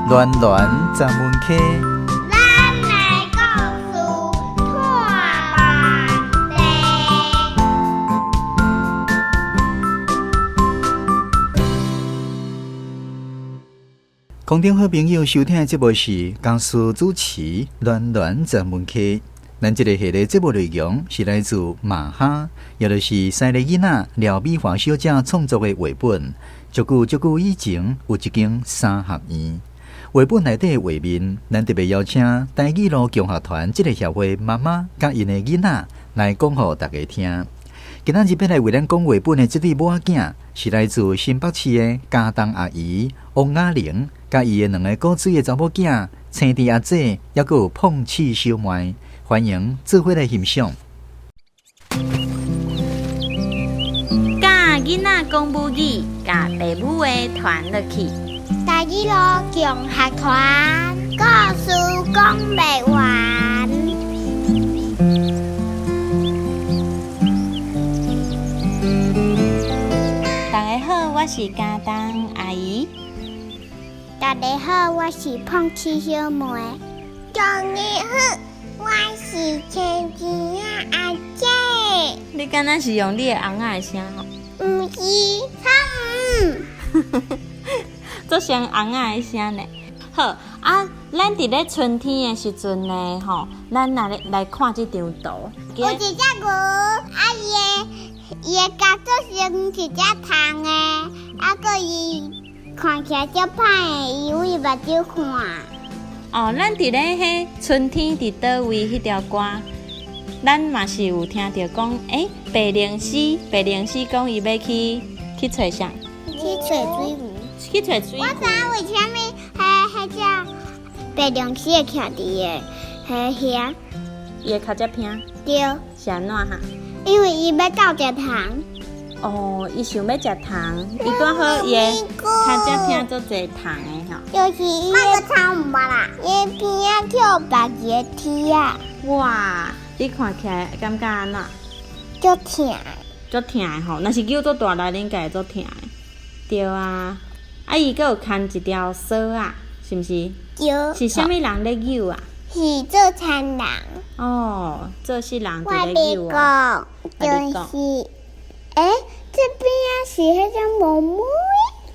暖暖十门溪，咱的故事拖慢地。空中好朋友收聽的節目是江蘇主持暖暖十門溪。咱這个系列節目內容是來自馬哈，也就是西麗囡仔廖美華小姐創作的繪本。足久足久以前，有一間三合院。繪本內底的畫面，咱特別邀請台語路共學團這个協會媽媽佮𪜶的囡仔來講予大家聽。今仔日欲來為咱講繪本的這對母仔囝，是來自新北市的嘉東阿姨王雅玲，佮伊的兩个古錐的查某囝青弟阿姐，猶閣有碰氣小妹。歡迎做伙來欣賞。教囡仔講母語，共爸母的傳落去。台語路共學團，故事講袂完。大家好，我是嘉東阿姨。大家好，我是碰氣小妹。大家好，我是千金仔阿姐。你敢若是用你的翁仔的聲吼？毋是，錯誤。做像翁仔的聲呢。好啊，咱佇咧春天的時陣呢，吼，咱來來看這張圖。有一隻牛，啊伊的伊的腳做成一隻蟲的，啊閣伊看起來足歹的，伊為目睭看。哦，咱佇咧彼春天佇佗位彼條歌，咱嘛是有聽著講，欸，白靈絲，白靈絲講伊欲去去揣啥？去揣水牛。去揣水牛。我知影為啥物彼彼隻白龍絲會徛佇个彼遐。伊的跤跡坪。對。是按怎哈？因為伊欲鬥食蟲。哦，伊想欲食蟲，伊拄好伊的跤跡坪足濟蟲的吼。就是伊的蟲毋捌啦，伊邊仔捡別個鐵仔。哇，你看起來感覺按怎？足疼。足疼的吼，若是扭足大力，應該會足疼的。對啊，啊伊閣有牽一條索仔，是毋是？對。是啥物人咧扭啊？是做田人。哦，做穡人佇咧扭哦。我袂講，就是，欸，這邊仔是彼種毛毛的。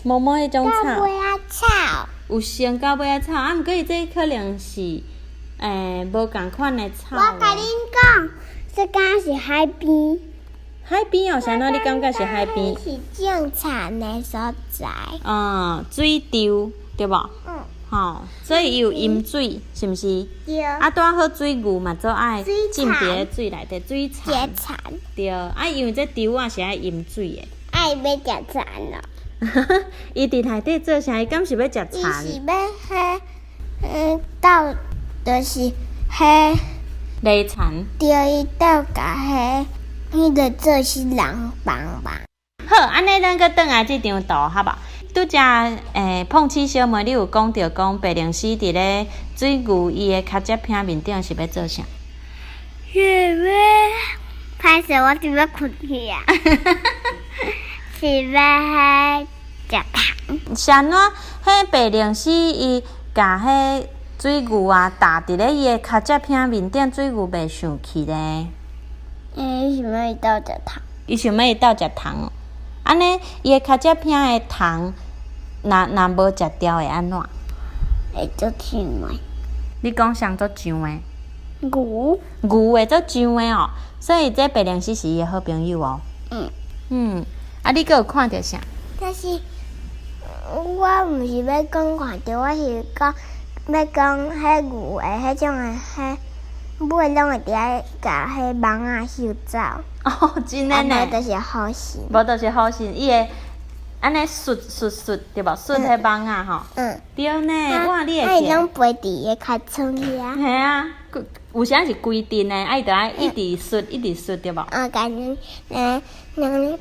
毛毛彼種草。狗尾仔草。有生狗尾仔草，啊，毋過伊這可能是，欸，無仝款的草。我共恁講，這敢是海邊。海邊哦，是按怎你感覺是海邊？是種田的所在。嗯，水池對無？嗯。吼，所以伊有淹水，是毋是？對。啊，拄好水牛嘛，做愛浸佇咧水內底，水田。食田。對，啊，因為這池仔是愛淹水的。啊，伊欲食田咯。伊佇內底做啥？伊敢是欲食田？伊是欲彼，嗯，鬥，就是彼。犁田。對，伊鬥共彼，彼个做穡人幫忙。好，按呢咱閣轉來這張圖，好無？拄才欸，碰氣小妹，你有講著講白靈絲佇咧水牛伊的跤跡坪面頂是欲做啥？是欲，歹勢，我正欲睏去啊！是欲彼食蟲。是按怎？彼白靈絲伊共彼水牛啊，踏佇咧伊的跤跡坪面頂，水牛袂生氣咧？伊想欲伊鬥食蟲。伊想欲伊鬥食蟲哦。按呢，伊的跤跡坪的蟲，若若無食著會按怎？會足癢的。你講誰足癢的？牛。牛會足癢的哦，所以這白靈絲是伊的好朋友哦。嗯。嗯，啊，你閣有看著啥？但是，我毋是欲講看著，我是講欲講彼牛的彼種的彼。尾攏會佇遐共彼網仔收走。哦，真的呢。無就是好心。無就是好心，伊會按呢媣媣媣，對無？媣彼網仔吼。嗯。對呢，哇，你會記。啊，伊攏飛佇伊的尻川遐。嘿啊，有時是規陣的，啊，伊就愛一直媣，一直媣，對無？啊，共恁兩兩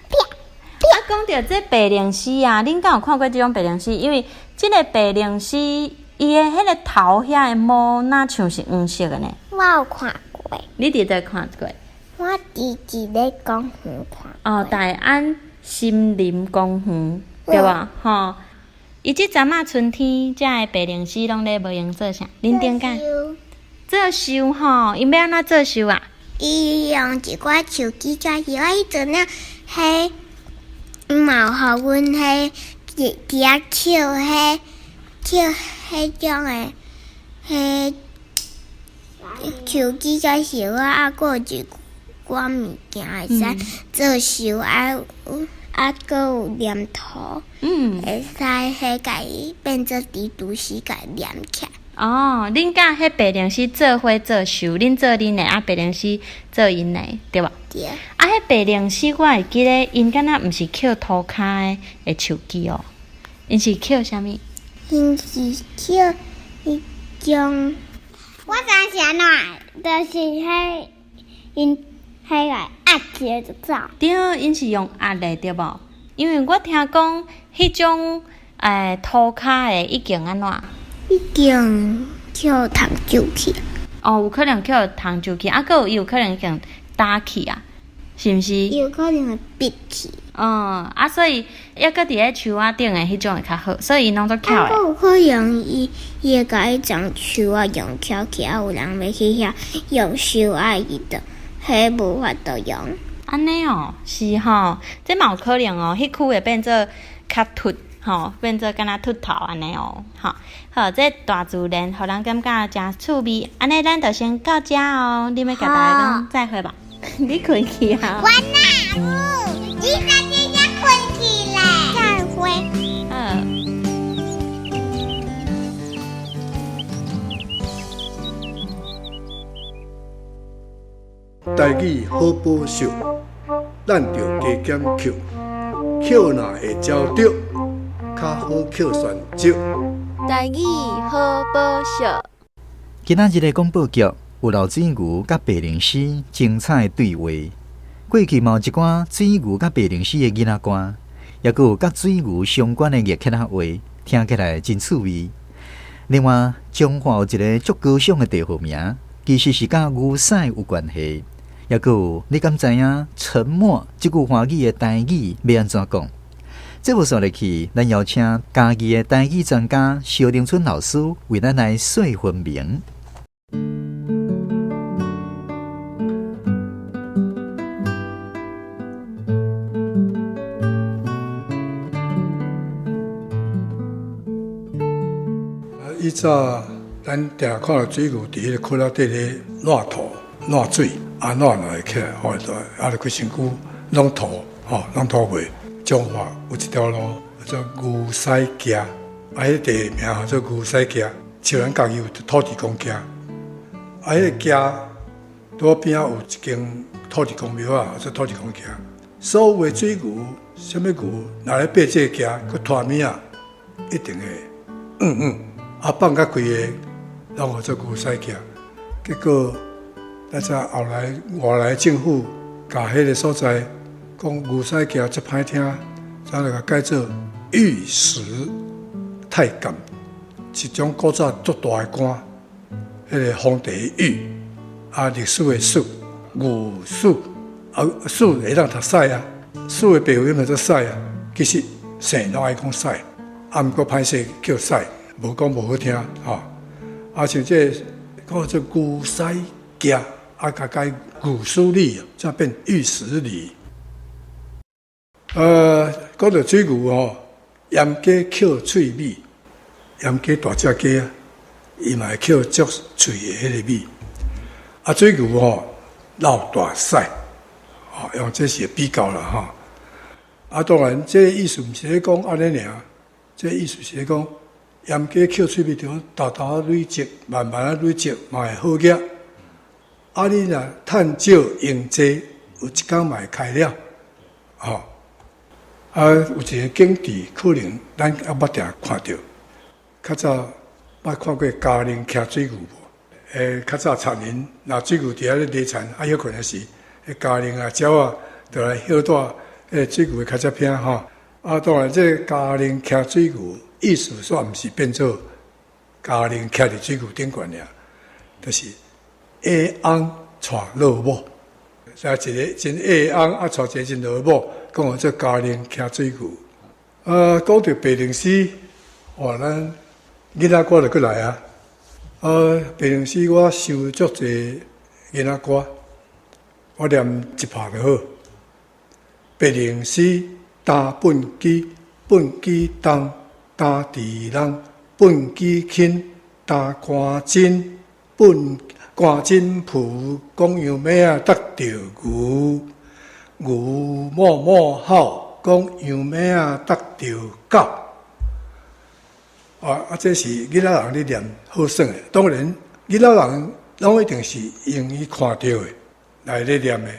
啪。啊，講著這白靈絲啊，恁敢有看過這種白靈絲？因為這个白靈絲。伊的彼个頭遐的毛，若像是黃色的呢？我有看過。你佇佗看過？我佇一个公園看過。哦，大安森林公園，對無？吼，伊這陣仔春天，遮的白靈絲攏咧無閒做啥？恁頂間做繡吼，𪜶欲按怎做繡啊？伊用一寡樹枝做繡，啊，彼陣仔彼嘛有予阮彼佇遐抾彼抾彼種的彼樹枝做繡啊，啊，閣有一寡物件會使做繡啊，啊，閣有黏土，會使彼共伊變做蜘蛛絲，共伊黏起來。哦，恁佮彼白靈絲做伙做繡，恁做恁的，啊白靈絲做𪜶的，對無？對。啊，彼白靈絲我會記得，𪜶敢若毋是抾塗跤的樹枝哦，𪜶是抾啥物？𪜶是抾彼種，我知是按怎，就是彼𪜶彼個壓起來就走。對，𪜶是用壓的，對無？因為我聽講，彼種塗跤的已經按怎？已經予蟲蛀去。哦，有可能予蟲蛀去，啊，閣有伊有可能已經焦去啊，是毋是？有可能會癟去。嗯，啊，所以猶閣佇咧樹仔頂的彼種會較好，所以𪜶攏足巧的。啊，閣有可能伊伊會共彼種樹仔用翹起，啊，有人欲去遐用樹仔，伊就彼無法度用。按呢哦，是吼，這嘛有可能哦，彼區會變做較禿。吼，變做敢若禿頭按呢哦，吼，好，這大自然予人感覺誠趣味，按呢咱就先到遮哦。你欲共大家講再會無？你睏去啊？我哪有？你家己才睏去咧。再會。好。台語好寶秀，咱著加減抾，抾若會招著，較好抾旋石。台語好寶秀。今仔日的廣播劇有老水牛佮白靈絲精彩的對話。過去嘛有一寡水牛佮白靈絲的囡仔歌，抑閣有佮水牛相關的熱起仔話，聽起來真趣味。另外，彰化有一个足高尚的地號名，其實是佮牛屎有關係。抑閣有，你敢知影“沉默”這句華語的台語欲按怎講？節目煞落去，咱邀請嘉義的台語專家蕭玲春老師為咱來說分明。以早咱定定看著水牛佇彼个溪仔底咧湠土、湠水，啊湠落起來，吼，啊就規身軀攏塗，吼，攏塗袂。彰化有一條路叫做牛屎崎，啊，彼个地名叫做牛屎崎，像咱家己有土地公崎，啊，彼个崎拄仔邊仔有一間土地公廟啊，叫做土地公崎。所有的水牛，啥物牛，若咧爬這個崎，閣拖物仔，一定會啊放較規个，攏號做牛屎崎。結果，咱知後來外來政府共彼个所在講牛屎崎足歹聽，咱就共改做玉石太監，一種古早足大的官，彼个皇帝的玉，啊歷史的史，牛史，啊史會當讀屎啊，史的白話文叫做屎啊，其實姓攏愛講屎，啊毋過歹勢叫屎，無講無好聽吼。啊像這個講做牛屎崎，啊共改牛屎里，才變玉石里。講到水牛吼，鹽雞抾喙尾，鹽雞大隻雞啊，伊嘛會抾足喙的彼个尾。啊，水牛吼落大屎，吼用這是比較啦吼。啊，當然這個意思毋是咧講按呢爾，這個意思是咧講鹽雞抾喙尾，就沓沓累積，慢慢仔累積嘛會好額。啊，你若趁少用濟，有一工嘛會開了，吼。啊，有一个景致，可能咱猶捌定看著。較早捌看過家人騎水牛無？較早田人若水牛佇遐咧犁田，啊，歇睏的時，彼家人啊、鳥仔就來歇蹛彼个水牛的跤跡坪吼。啊，當然，這個家人騎水牛，意思煞毋是變做家人騎佇水牛頂懸爾，就是下翁娶老母，啊，一个真下翁啊，娶一個真老母。講做家人騎水牛，啊，講著白靈絲，哦，咱囡仔歌就閣來啊！啊，平常時我收足濟囡仔歌，我念一拍就好。白靈絲擔畚箕，畚箕重，擔佇人，畚箕輕，擔官真，畚官真抱，講羊尾仔觸著牛，牛某某吼，講羊尾仔觸著狗。啊啊！這是囡仔人咧念好耍的，當然囡仔人攏一定是用伊看著的來咧念的。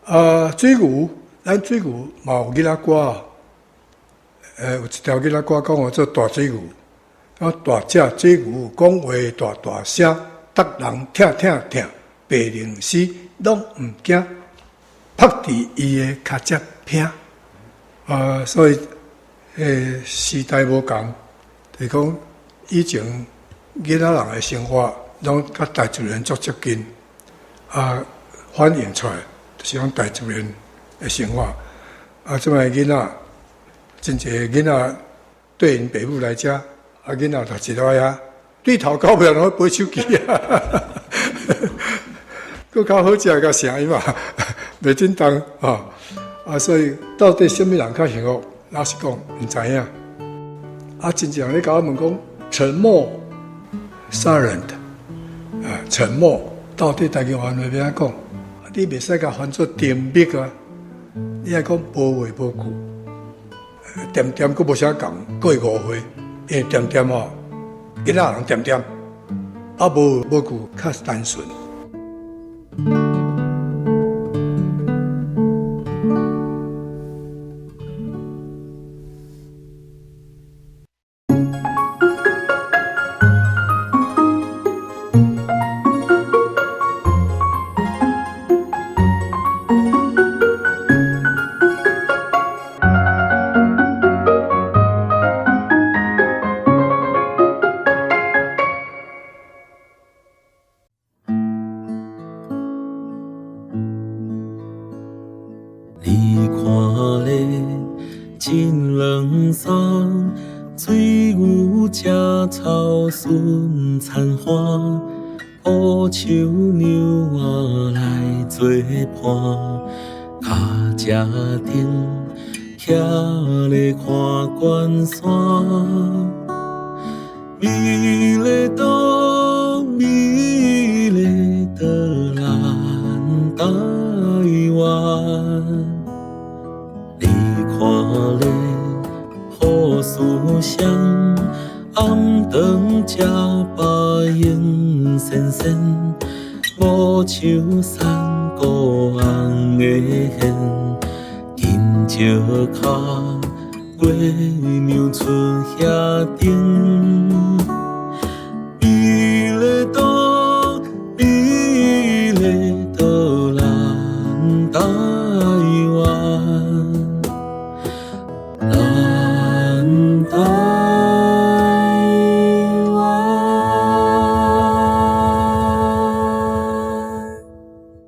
啊，水牛，咱水牛嘛有囡仔歌，有一條囡仔歌講號做大水牛，講大隻水牛講話大大聲，逐人疼疼疼，白靈絲攏毋驚，拍佇伊的跤脊拚。啊，所以時代無仝。就是講以前囡仔人的生活攏佮大自然足接近，啊，反映出來就是講大自然的生活。啊，這擺囡仔真濟囡仔綴𪜶爸母來遮，啊，囡仔就一落遐，對頭到尾攏背手機啊，閣較好食佮聲音嘛，袂振動啊。啊，所以到底啥物人較幸福？老實講，毋知影。啊，真濟人咧共我問講，沉默，silent，啊，沉默到底台語話欲按怎講？你袂使共翻做沉默啊，你愛講無話無句，恬恬閣無啥仝，閣會誤會，因為恬恬吼，囡仔人恬恬，啊無無句較單純。你看咧真軟爽，水牛食草順田花，乌树娘仔來做伴，跤車頂徛咧看關山，美麗島，美麗的咱台灣。你看咧好思想，暗頓食飽閒仙仙，無像山谷紅的現，金石跤月娘出遐頂，美麗島，美麗的咱台灣。